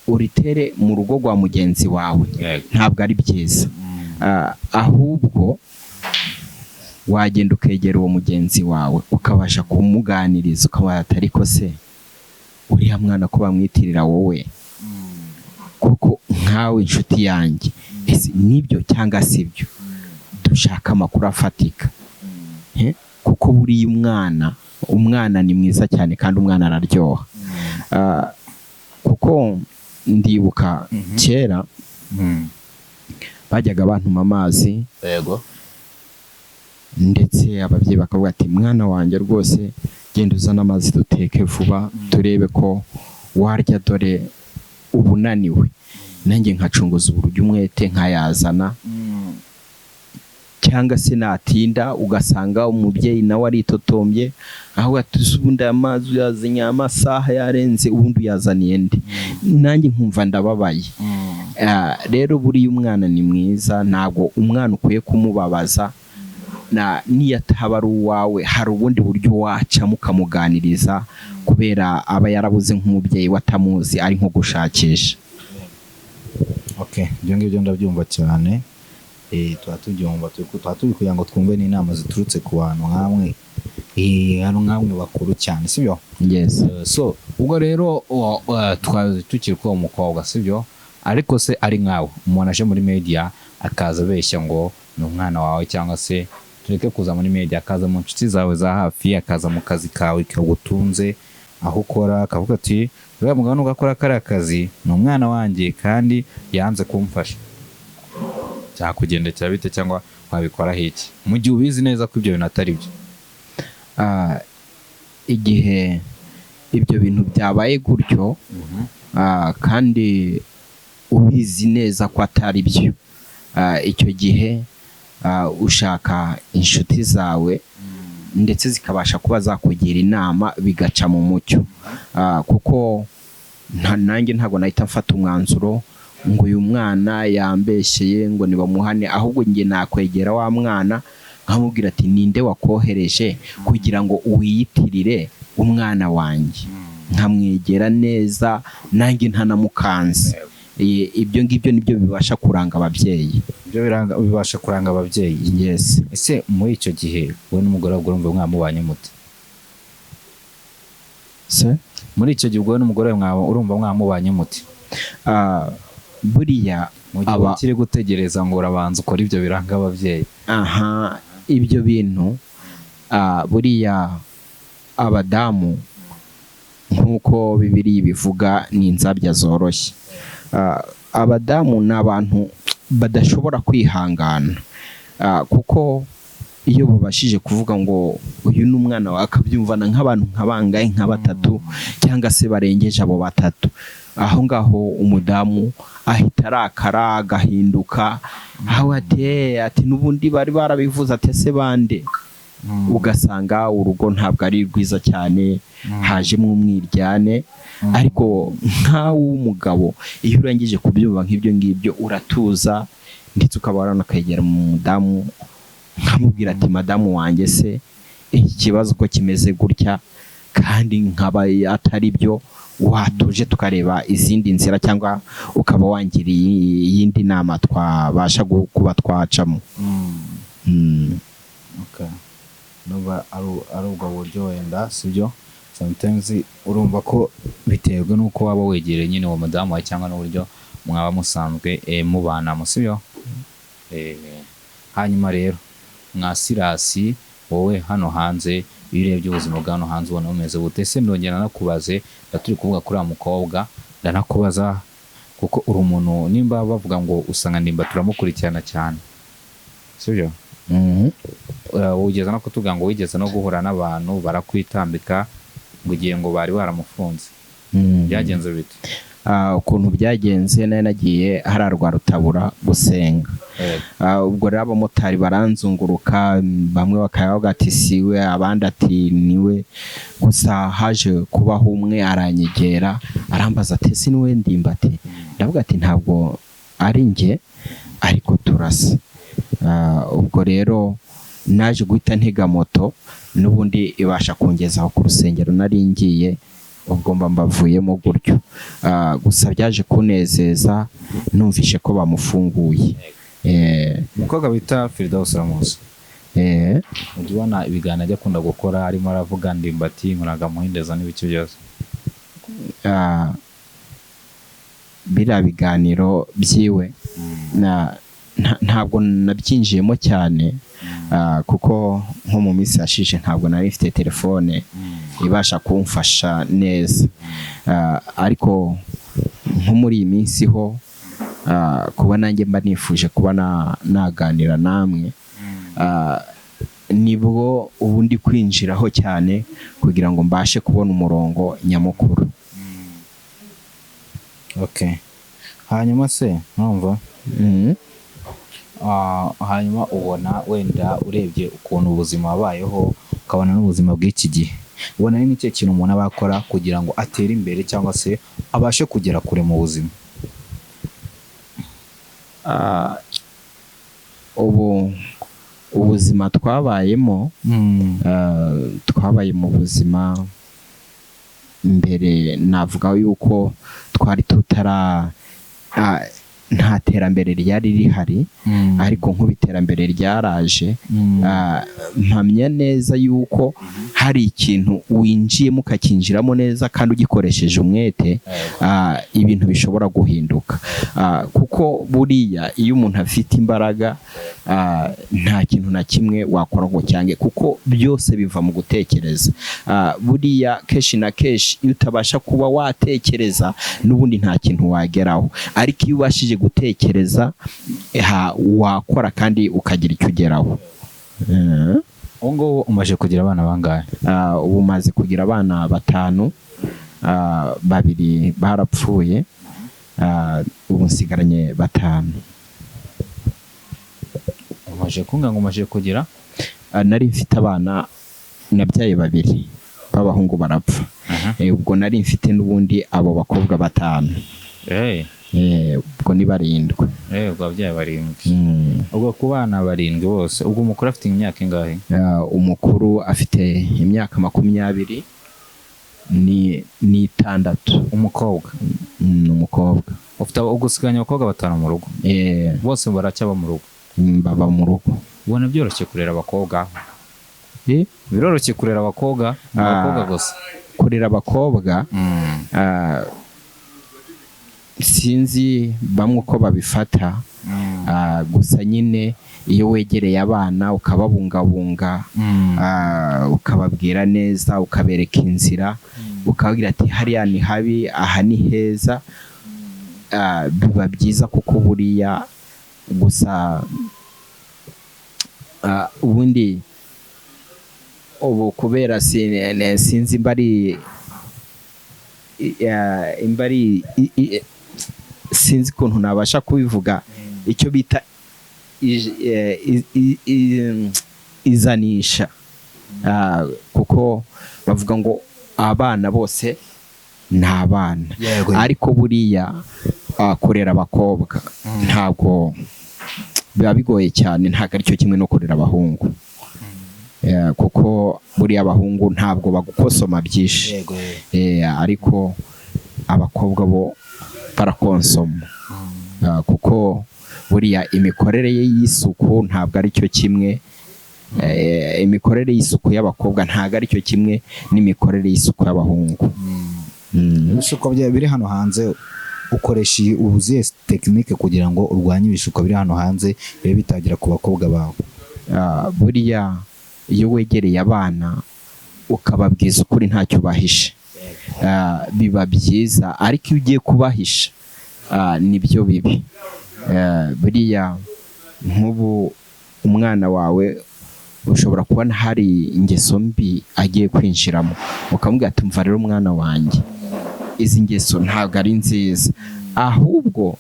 A: uritere mu rugo rwa mugenzi wawe ntabwo ari byiza. Ahubwo wagenda ukegera uwo mugenzi wawe, ukabasha kumuganiriza, ukabaza ati ariko se uriya mwana ko bamwitirira wowe kuko nkawe inshuti yanjye, ese nibyo cyangwa si byo? Dushaka amakuru afatika. Kuko buriya umwana ni mwiza cyane, kandi umwana araryoha. Kuko ndibuka kera bajyaga bantuma amazi, ndetse ababyeyi bakavuga ati mwana wanjye rwose genda uzane amazi duteke vuba, turebe ko warya, dore uba unaniwe. Nanjye nkacunguza uburyo umwete nkayazana, cyangwa se natinda ugasanga umubyeyi nawe aritotombye, aho ati ubundi aya mazi uyazanye amasaha yarenze, ubundi uyazaniye nde? Nanjye nkumva ndababaye. Rero buriya umwana ni mwiza, ntabwo umwana ukwiye kumubabaza. Niyo ataba ari uwawe, hari ubundi buryo wacamo ukamuganiriza, kubera aba yarabuze nk'umubyeyi we atamuzi, ari nko gushakisha.
B: Okay, ibyo ngibyo ndabyumva cyane. Tuba tubyumva, tuba turi kugira ngo twumve n'inama ziturutse ku bantu nkamwe, hano nkamwe bakuru cyane, sibyo?
A: Yes.
B: So ubwo rero twari tukiri kuri uwo mukobwa, sibyo? Ariko se ari nkawe, umuntu aje muri media akaza abeshya ngo ni umwana wawe, cyangwa se tureke kuza muri media, akaza mu nshuti zawe za hafi, akaza mu kazi kawe kagutunze, aho ukora, akavuga ati uriya mugabo nubwo akora kariya kazi ni umwana wanjye kandi yanze kumfasha, byakugendekera bite cyangwa wabikoraho iki mu gihe ubizi neza ko ibyo bintu atari byo?
A: Igihe ibyo bintu byabaye gutyo, kandi ubizi neza ko atari byo, icyo gihe ushaka inshuti zawe ndetse zikabasha kuba zakugira inama, bigaca mu mucyo. Kuko nanjye ntabwo nahita mfata umwanzuro ngo uyu mwana yambeshyeye, ngo nibamuhane. Ahubwo njye nakwegera wa mwana nkamubwira ati ninde wakohereje kugira ngo wiyitirire umwana wanjye? Nkamwegera neza nanjye ntanamukanze. Ibyo ngibyo nibyo bibasha kuranga ababyeyi.
B: Ibyo bibasha kuranga ababyeyi.
A: Yes.
B: Ese muri icyo gihe wowe n'umugore wawe urumva mwamubanye mute?
A: Se?
B: Muri icyo gihe wowe n'umugore wawe urumva mwamubanye mute?
A: Buriya
B: Mu gihe ukiri gutegereza ngo urabanza ukora ibyo biranga ababyeyi.
A: Aha, ibyo bintu, buriya abadamu, nk'uko Bibiliya ibivuga, ni inzabya zoroshye. Abadamu ni abantu badashobora kwihangana, kuko iyo babashije kuvuga ngo uyu ni umwana wawe, akabyumvana nk'abantu nka bangahe, nka batatu cyangwa se barengeje abo batatu, aho ngaho umudamu ahita arakara, agahinduka, aho ati n'ubundi bari barabivuze, ati ese bande? Ugasanga urugo ntabwo ari rwiza cyane, hajemo umwiryane. Ariko nkawe w'umugabo, iyo urangije kubyumva nk'ibyo ngibyo, uratuza, ndetse ukaba waranakegera mu mudamu, nkamubwira ati: "Madamu wanjye, se iki kibazo ko kimeze gutya kandi nkaba atari byo, watuje tukareba izindi nzira, cyangwa ukaba wangiriye iyindi nama twabasha kuba twacamo?"
B: Okay. Numva ari ubwo buryo wenda, sibyo? Sometimes urumva ko biterwa n'uko waba wegereye nyine uwo mudamu wawe, cyangwa n'uburyo mwaba musanzwe mubanamo, sibyo? Hanyuma rero mwa Sirasi, wowe hano hanze, iyo urebye ubuzima bwa hano hanze ubona bumeze bute? Ese ndongera nakubaze, turi kuvuga kuri uriya mukobwa, ndanakubaza kuko uri umuntu, nimba bavuga ngo usanga ndimba turamukurikirana cyane, sibyo?
A: Mhm.
B: Wigeze no kutubwira ngo wigeze no guhura n'abantu barakwitambika ngo igihe ngo bari baramufunze. Byagenze bite?
A: Ukuntu byagenze, nari nagiye hariya rwa Rutabura gusenga. Ubwo rero abamotari baranzunguruka, bamwe bakavuga ati siwe, abandi ati niwe. Gusa haje kubaho umwe aranyegera, arambaza ati: "Ese niwe Ndimbati?" Ndavuga ati: "Ntabwo ari njye, ariko turasa." Ubwo rero naje guhita ntega moto, n'ubundi ibasha kungezaho ku rusengero nari ngiye, ubwo mba mbavuyemo gutyo. Gusa byaje kunezeza numvishe ko bamufunguye.
B: Umukobwa bita Firdaus uramuzi?
A: Eh.
B: Ujya ubona ibiganiro ajya akunda gukora arimo aravuga Ndimbati, Nkuranga, n'ibiki byose?
A: Biriya biganiro byiwe ntabwo nabyinjiyemo cyane, kuko nko mu minsi yashize ntabwo nari mfite telefone ibasha kumfasha neza. Ariko nko muri iyi minsi ho, kuba nanjye mba nifuje kuba naganira namwe, nibwo ubu ndi kwinjiraho cyane kugira ngo mbashe kubona umurongo nyamukuru.
B: Okay, hanyuma se ntumva?
A: Mhm.
B: Hanyuma ubona wenda urebye ukuntu ubuzima wabayeho, ukabona n'ubuzima bw'iki gihe, ubona ari nk'ikihe kintu umuntu aba akora kugira ngo atere imbere cyangwa se abashe kugera kure mu buzima?
A: Ubu ubuzima twabayemo, twabaye mu buzima mbere, navuga yuko twari tutara, nta terambere ryari rihari, ariko nk'ubu iterambere ryaraje. Mpamya neza yuko hari ikintu winjiyemo ukacyinjiramo neza kandi ugikoresheje umwete, ibintu bishobora guhinduka. Kuko buriya iyo umuntu afite imbaraga, nta kintu na kimwe wakora ngo cyange, kuko byose biva mu gutekereza. Buriya kenshi na kenshi iyo utabasha kuba watekereza, n'ubundi nta kintu wageraho, ariko iyo ubashije gutekereza, wakora kandi ukagira icyo ugeraho.
B: Ubu ngubu umaze kugira abana bangahe?
A: Ubu maze kugira abana batanu, babiri barapfuye, ubu nsigaranye batanu.
B: Umaze kunga ngo umaze kugira?
A: Nari mfite abana nabyaye babiri b'abahungu barapfa. Ubwo nari mfite n'ubundi abo bakobwa batanu. Ubwo ni barindwi.
B: Ubwo ababyeyi barindwi. Ubwo ku bana barindwi bose, ubwo umukuru afite imyaka ingahe?
A: Umukuru afite imyaka 26.
B: Umukobwa?
A: Ni umukobwa.
B: Ufite, ubwo usigaranye abakobwa batanu mu rugo?
A: Eh.
B: Bose baracyaba mu rugo?
A: Baba mu rugo.
B: Ubona byoroshye kurera abakobwa? Biroroshye kurera abakobwa? Abakobwa gusa?
A: Kurera abakobwa, Sinzi bamwe uko babifata. Gusa nyine iyo wegereye abana ukababungabunga, ukababwira neza, ukabereka inzira, ukababwira ati hariya ni habi, aha ni heza, biba byiza, kuko buriya gusa ubundi ubu kubera sinzi imba ari sinzi ukuntu nabasha kubivuga, icyo bita izanisha. Kuko bavuga ngo abana bose ni abana, ariko buriya kurera abakobwa ntabwo biba bigoye cyane, ntabwo aricyo kimwe no kurera abahungu. Kuko buriya abahungu ntabwo bagukosoma byinshi. Ariko abakobwa bo barakonsoma. Kuko buriya imikorere ye y'isuku ntabwo ari cyo kimwe. Imikorere y'isuku y'abakobwa ntabwo ari cyo kimwe n'imikorere y'isuku y'abahungu.
C: Ibishuko biri hano hanze, ukoresha ubuzihe technique kugira ngo urwanye ibishuko biri hano hanze bibe bitagera ku bakobwa bawe?
A: Buriya iyo wegereye abana ukababwiza ukuri ntacyo bahishe, biba byiza, ariko iyo ugiye kubahisha, nibyo bibi. Buriya nk'ubu umwana wawe ushobora kubona hari ingeso mbi agiye kwinjiramo, ukamubwira ati: "Mva rero mwana wanjye, izi ngeso ntabwo ari nziza, ahubwo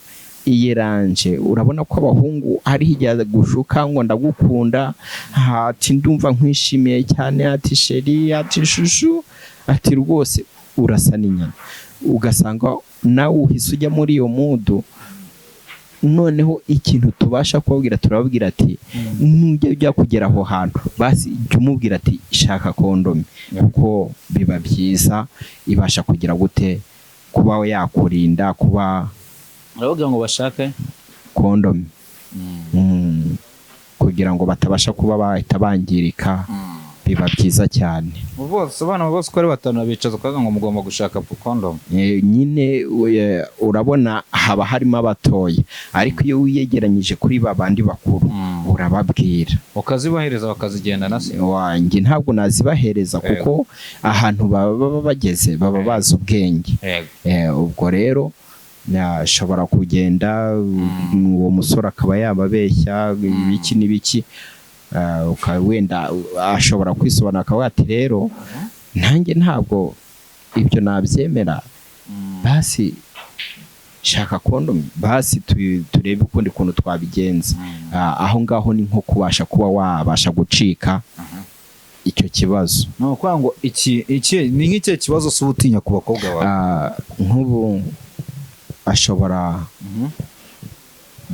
A: iyeranje." Urabona ko abahungu hariho igihe gushuka ngo ndagukunda, ati ndumva nkwishimiye cyane, ati chéri, ati chouchou, ati rwose urasa n'inyana, ugasanga nawe uhise ujya muri iyo mood. Noneho ikintu tubasha kubabwira, turababwira ati nujya ujya kugera aho hantu, basi jya umubwira ati shaka condom, kuko biba byiza, ibasha kugira gute, kuba yakurinda kuba
B: Uravuga ngo bashake
A: condom, kugira ngo batabasha kuba bahita bangirika, biba byiza cyane.
B: Bose, abana bose uko ari batanu, babicaza ukavuga ngo mugomba gushaka condom?
A: Nyine urabona haba harimo abatoya, ariko iyo wiyegeranyije kuri ba bandi bakuru urababwira.
B: Ukazibahereza bakazigendana se?
A: Wanjye ntabwo nazibahereza, kuko ahantu baba bageze baba bazi ubwenge. Ubwo rero nashobora kugenda, uwo musore akaba yababeshya ibiki n'ibiki. Wenda ashobora kwisobanura akavuga ati rero nanjye ntabwo ibyo nabyemera, basi shaka condom, basi turebe ukundi kuntu twabigenza. Aho ngaho ni nko kubasha kuba wabasha gucika icyo kibazo.
C: Ni ukuvuga ngo iki ni nk'ikihe kibazo se uba utinya ku bakobwa bawe?
A: Nk'ubu ashobora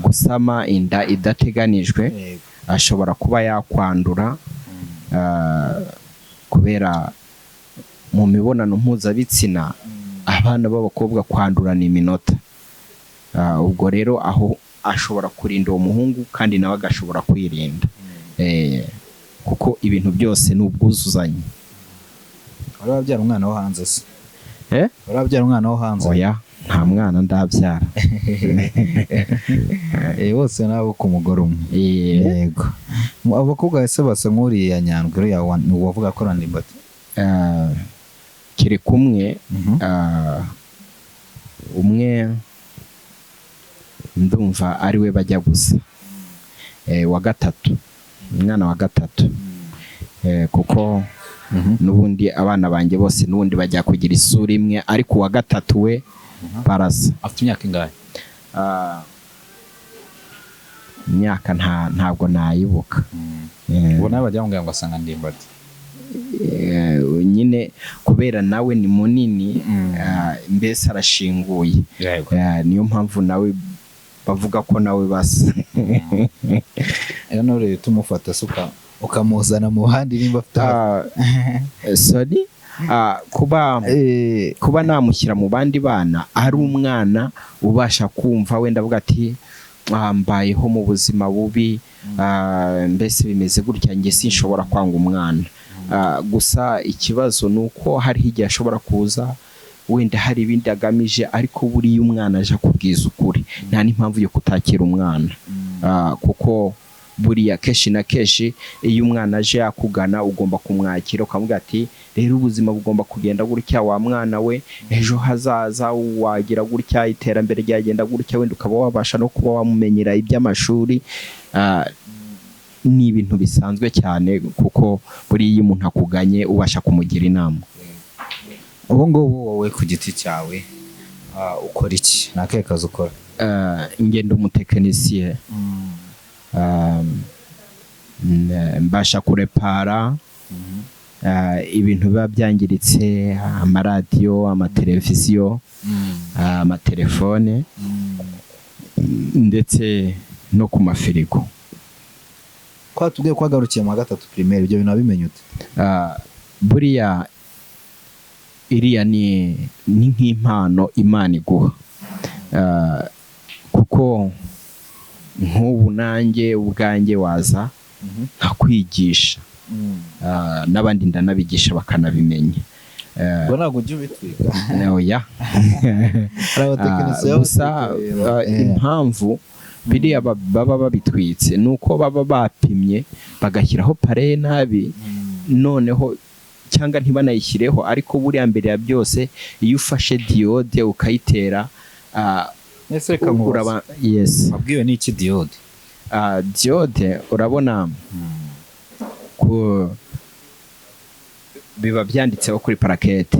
A: gusama inda idateganijwe, ashobora kuba yakwandura, kubera mu mibonano mpuzabitsina abana b'abakobwa kwandura ni iminota. Ubwo rero aho ashobora kurinda uwo muhungu kandi nawe agashobora kwirinda, kuko ibintu byose ni ubwuzuzanye.
C: Wari wabyara umwana wo hanze se?
A: Eh?
C: Wari wabyara umwana wo hanze?
A: Oya, nta mwana ndabyara.
C: Bose ni abo ku mugore umwe?
A: Eh.
C: Yego. Abakobwa ese basa nk'uriya Nyandwi, uriya wavuga ko Ndimbati?
A: Kiri kumwe. Umwe ndumva ari we bajya gusa, wa gatatu, umwana wa gatatu. Kuko n'ubundi abana banjye bose n'ubundi bajya kugira isura imwe, ariko uwa gatatu we barasa.
B: Afite imyaka ingahe?
A: Imyaka ntabwo nayibuka.
B: Ubu nawe bajya bamubwira ngo asanga Ndimbati.
A: Nyine kubera nawe ni munini, mbese arashinguye. Niyo mpamvu nawe bavuga ko nawe basa.
C: Rero nawe tumufata se ukamuzana mu bandi nimba afite
A: Sorry, kuba kuba namushyira mu bandi bana, ari umwana ubasha kumva, wenda avuga ati mbayeho mu buzima bubi, mbese bimeze gutya, njye sinshobora kwanga umwana. Gusa ikibazo ni uko hariho igihe ashobora kuza. wenda hari ibindi agamije, ariko buriya umwana aje akubwiza ukuri, nta n'impamvu yo kutakira umwana. Kuko buriya kenshi na kenshi iyo umwana aje akugana ugomba kumwakira, ukamubwira ati rero ubuzima bugomba kugenda gutya wa mwana we, ejo hazaza wagira gutya, iterambere ryagenda gutya, wenda ukaba wabasha no kuba wamumenyera iby'amashuri. Ni ibintu bisanzwe cyane, kuko buriya iyo umuntu akuganye ubasha kumugira inama.
C: Ubu ngubu wowe ku giti cyawe ukora iki? Ni akahe kazi ukora?
A: Ngenda umutekinisiye, mbasha kurepara ibintu biba byangiritse, amaradiyo, amateleviziyo, amatelefone, ndetse no ku mafirigo.
C: Ko watubwiye ko wagarukiye mu wa gatatu primaire, ibyo bintu wabimenye ute?
A: Buriya iriya ni nk'impano Imana iguha, kuko nk'ubu nanjye ubwanjye waza nkakwigisha, n'abandi ndanabigisha bakanabimenya.
C: Ubwo ntabwo ujya ubitwika?
A: Oya.
C: Hari abatekinisiye
A: Gusa
C: batwika ibintu.
A: Impamvu biriya baba babitwitse ni uko baba bapimye bagashyiraho pare nabi, noneho cyangwa ntibanayishyireho. Ariko buriya mbere ya byose iyo ufashe diode ukayitera,
C: Ese reka nkubaze.
A: Yes.
C: Wabwiwe n'iki diode?
A: Diode urabona ku biba byanditseho kuri plaquette.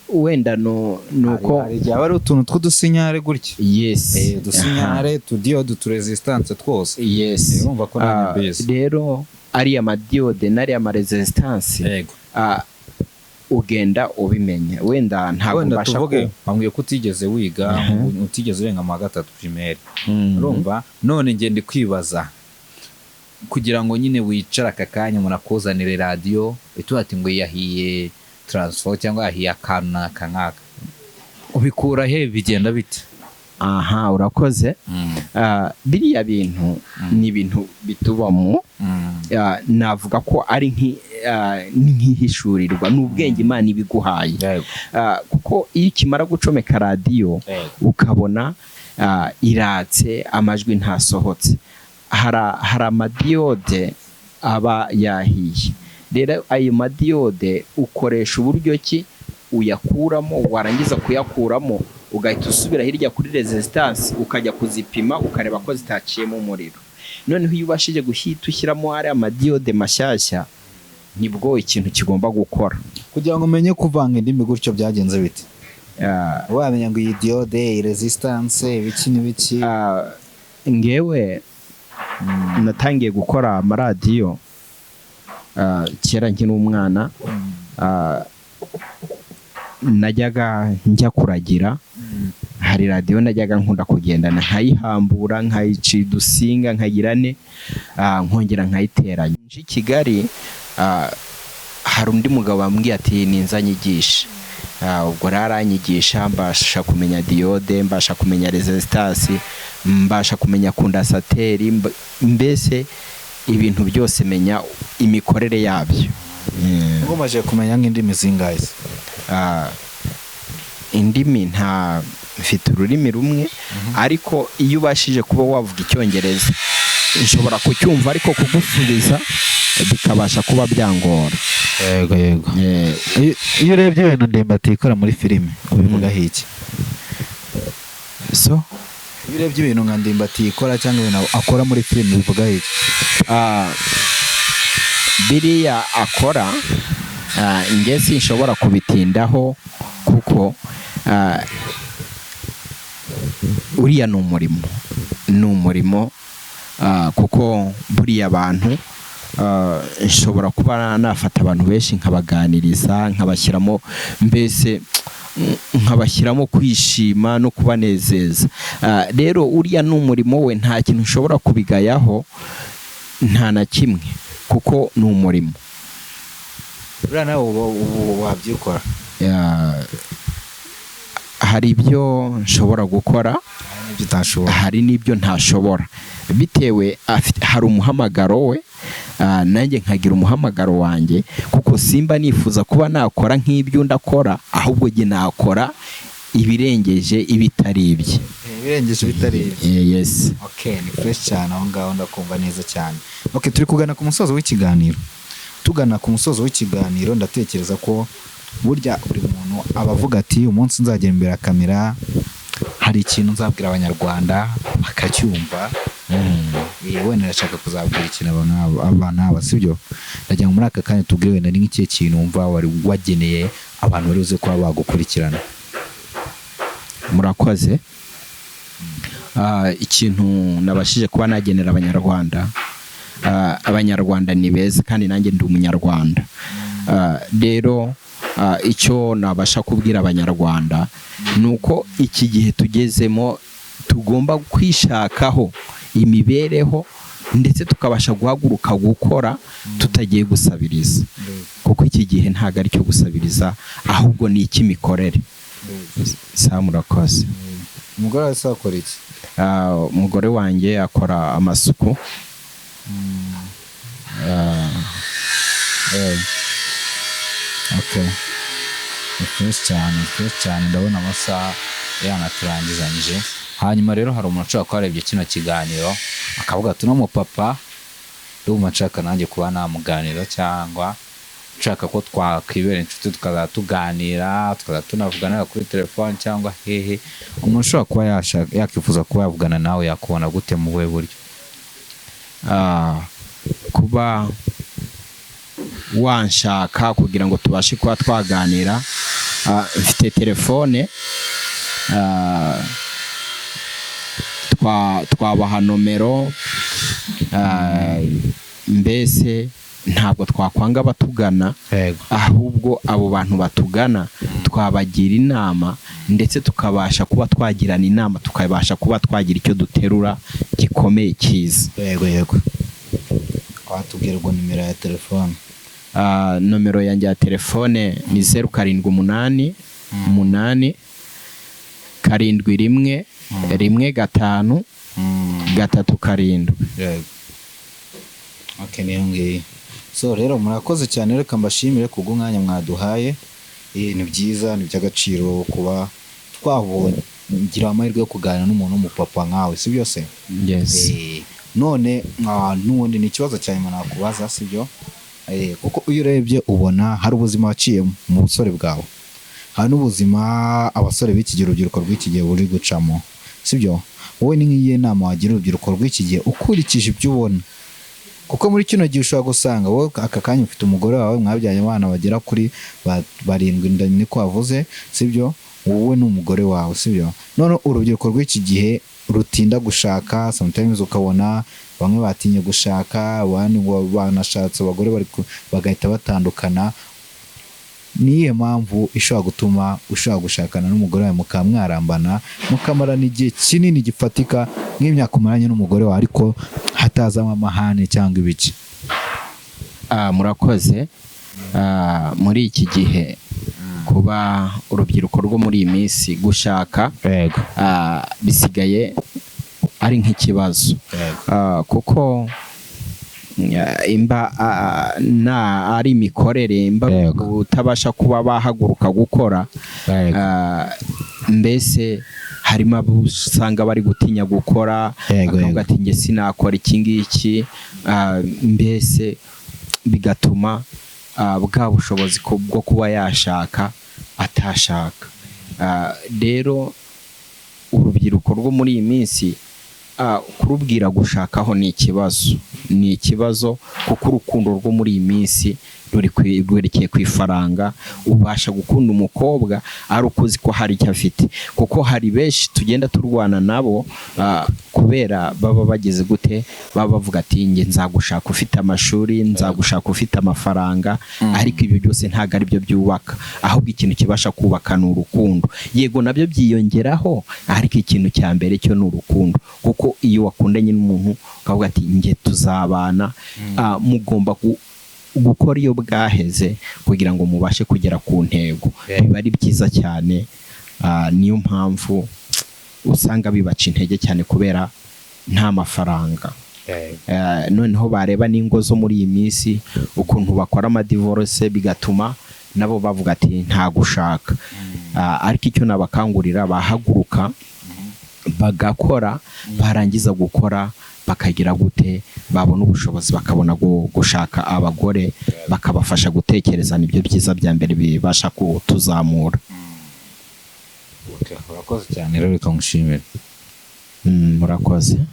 A: Wenda no nuko
C: Hari igihe haba hari utuntu tw'udusinyare gutya.
A: Yes.
C: Udusinyare, utudiyode, uturesistance twose.
A: Yes.
C: Urumva ko nanjye mbizi.
A: Rero ariya madiyode n'ariya maresistance, ugenda ubimenya, wenda ntabwo
C: Wenda
A: mbasha
C: tuvuge
A: ku
C: bambwiye ko utigeze wiga, utigeze urenga mu wa gatatu primaire. Urumva none ngenda kwibaza, kugira ngo nyine wicare aka kanya umuntu akuzanire radiyo ituba ati ngo yahiye transfo cyangwa yahiye akantu n'aka ngaka, ubikura he? Bigenda bite?
A: Aha, urakoze. Biriya bintu ni ibintu bitubamo. Navuga ko ari ni nk'ihishurirwa, ni ubwenge Imana ibiguhaye. Kuko iyo ukimara gucomeka radiyo ukabona iratse, amajwi ntasohotse, hari amadiyode aba yahiye. Rero ayo madiyode ukoresha uburyo ki uyakuramo, warangiza kuyakuramo ugahita usubira hirya kuri resistance ukajya kuzipima, ukareba ko zitaciyemo umuriro. Noneho iyo ubashije guhita ushyiramo ariya madiyode mashyashya, nibwo ikintu kigomba gukora.
C: Kugira ngo umenye kuvanga indimi gutyo byagenze bite? Wamenya ngo iyi diode, iyi resistance, ibiki n'ibiki?
A: Ngewe natangiye gukora amaradiyo kera nkiri umwana. Najyaga njya kuragira, hari radiyo najyaga nkunda kugendana, nkayihambura, nkayica udusinga, nkagira ne, nkongera nkayiteranya. Nje i Kigali, hari undi mugabo wambwiye ati ninza nyigishe. Ubwo rero aranyigisha, mbasha kumenya diode, mbasha kumenya resistance, mbasha kumenya condensateur, mbese ibintu byose menya imikorere yabyo.
C: Umaze kumenya nk'indimi zingahe se?
A: Indimi nta mfite ururimi rumwe, ariko iyo ubashije kuba wavuga Icyongereza nshobora kucyumva, ariko kugusubiza bikabasha kuba byangora.
C: Yego. Iyo urebye ibintu Ndimbati ikora muri filime, ubivugaho iki?
A: So
C: Iyo urebye ibintu nka Ndimbati ikora cyangwa ibintu akora muri filime, ubivugaho iki?
A: Biriya akora, njye sinshobora kubitindaho kuko uriya ni umurimo, ni umurimo, kuko buriya abantu, nshobora kuba nafata abantu benshi nkabaganiriza, nkabashyiramo, mbese nkabashyiramo kwishima no kubanezeza. Rero uriya ni umurimo we, nta kintu ushobora kubigayaho, nta na kimwe, kuko ni umurimo.
C: Buriya nawe ubu wabyikora?
A: Hari ibyo nshobora gukora,
C: Hari n'ibyo utashobora.
A: Hari n'ibyo ntashobora, bitewe hari umuhamagaro we. Nanjye nkagira umuhamagaro wanjye, kuko simba nifuza kuba nakora nk'ibyo undi akora, ahubwo jye nakora ibirengeje ibitari ibye.
C: Ibirengeje bitari ibye.
A: Yes.
C: Okay, ni fresh cyane aho ngaho, ndakumva neza cyane. Okay, turi kugana ku musozo w'ikiganiro. Tugana ku musozo w'ikiganiro, ndatekereza ko burya buri muntu aba avuga ati: "Umunsi nzagera imbere ya kamera hari ikintu nzabwira Abanyarwanda bakacyumva." Wenda ndashaka kuzabwira ikintu aba n'aba, sibyo? Ndagira ngo muri aka kanya tubwire wenda ni nk'ikihe kintu wumva wari wageneye abantu bari buze kuba bagukurikirana.
A: Murakoze. Ikintu nabashije kuba nagenera Abanyarwanda, Abanyarwanda ni beza kandi nanjye ndi Umunyarwanda. Rero icyo nabasha kubwira Abanyarwanda ni uko iki gihe tugezemo tugomba kwishakaho imibereho, ndetse tukabasha guhaguruka gukora tutagiye gusabiriza, kuko iki gihe ntabwo ari icyo gusabiriza, ahubwo ni icy'imikorere. Sa, murakoze.
C: Umugore wawe se akora iki?
A: Umugore wanjye akora amasuku.
C: Okay. Ni fresh cyane, ni fresh cyane. Ndabona amasaha yanaturangizanyije.
B: Hanyuma rero hari umuntu ushobora kuba yarebye kino kiganiro akavuga ati: "Uno mupapa ndumva nshaka nanjye kuba namuganira, cyangwa nshaka ko twakwibera inshuti, tukazajya tuganira, tukazajya tunavugana kuri telefone cyangwa hehe." Umuntu ushobora kuba yakwifuza kuba yavugana nawe yakubona gute, mu buhe buryo?
A: Kuba wanshaka kugira ngo tubashe kuba twaganira, mfite telefone, twabaha nomero. Mbese ntabwo twakwanga abatugana, ahubwo abo bantu batugana twabagira inama, ndetse tukabasha kuba twagirana inama, tukabasha kuba twagira icyo duterura gikomeye cyiza.
C: Yego, watubwira ubwo nimero ya telefone?
A: Nomero yanjye ya telefone ni 0788711537.
C: Yego, okay, niyo ngiyo. So rero murakoze cyane, reka mbashimire kubw'umwanya mwaduhaye. Ni byiza, ni iby'agaciro kuba twabonye ngira amahirwe yo kuganira n'umuntu w'umupapa nkawe, si byo se?
A: Yes.
C: None n'ubundi ni ikibazo cya nyuma nakubaza, si byo? Kuko iyo urebye ubona hari ubuzima waciyemo mu busore bwawe, hari n'ubuzima abasore b'iki gihe, urubyiruko rw'iki gihe buri gucamo, si byo? Wowe ni nk'iyihe nama wagira urubyiruko rw'iki gihe ukurikije ibyo ubona? Kuko muri kino gihe ushobora gusanga wowe aka kanya ufite umugore wawe, mwabyaranye abana bagera kuri barindwi, niko wavuze, sibyo? Wowe n'umugore wawe, sibyo? None urubyiruko rw'iki gihe rutinda gushaka, sometimes ukabona bamwe batinye gushaka, abandi ngo banashatse abagore bagahita batandukana. Ni iyihe mpamvu ishobora gutuma ushobora gushakana n'umugore wawe mukaba mwarambana, mukamarana igihe kinini gifatika nk'imyaka umaranye n'umugore wawe, ariko hatazamo amahane cyangwa ibiki?
A: Murakoze. Muri iki gihe kuba urubyiruko rwo muri iyi minsi gushaka bisigaye ari nk'ikibazo. Kuko imba na ari imikorere, imba utabasha kuba bahaguruka gukora. Mbese harimo abo usanga bari gutinya gukora, bakavuga ati: "Njye sinakora iki ngiki." Mbese bigatuma bwa bushobozi bwo kuba yashaka atashaka. Rero urubyiruko rwo muri iyi minsi, kurubwira gushakaho ni ikibazo, ni ikibazo, kuko urukundo rwo muri iyi minsi rwerekeye ku ifaranga. Ubasha gukunda umukobwa ari uko uzi ko hari icyo afite, kuko hari benshi tugenda turwana nabo, kubera baba bageze gute, baba bavuga ati: "Njye nzagushaka ufite amashuri, nzagushaka ufite amafaranga." Ariko ibyo byose ntabwo ari byo byubaka, ahubwo ikintu kibasha kubaka ni urukundo. Yego, nabyo byiyongeraho, ariko ikintu cya mbere cyo ni urukundo, kuko iyo wakundanye n'umuntu ukavuga ati: "Njye tuzabana," mugomba gukora iyo bwaheze kugira ngo mubashe kugera ku ntego. Biba ari byiza cyane. Niyo mpamvu usanga bibaca intege cyane kubera nta mafaranga. Noneho bareba n'ingo zo muri iyi minsi ukuntu bakora amadivorce, bigatuma nabo bavuga ati nta gushaka. Ariko icyo nabakangurira, bahaguruka bagakora, barangiza gukora bakagira gute, babona ubushobozi bakabona gushaka abagore bakabafasha gutekereza. Nibyo byiza bya mbere bibasha kutuzamura.
C: Okay, urakoze cyane rero, reka ngushimire.
A: Murakoze.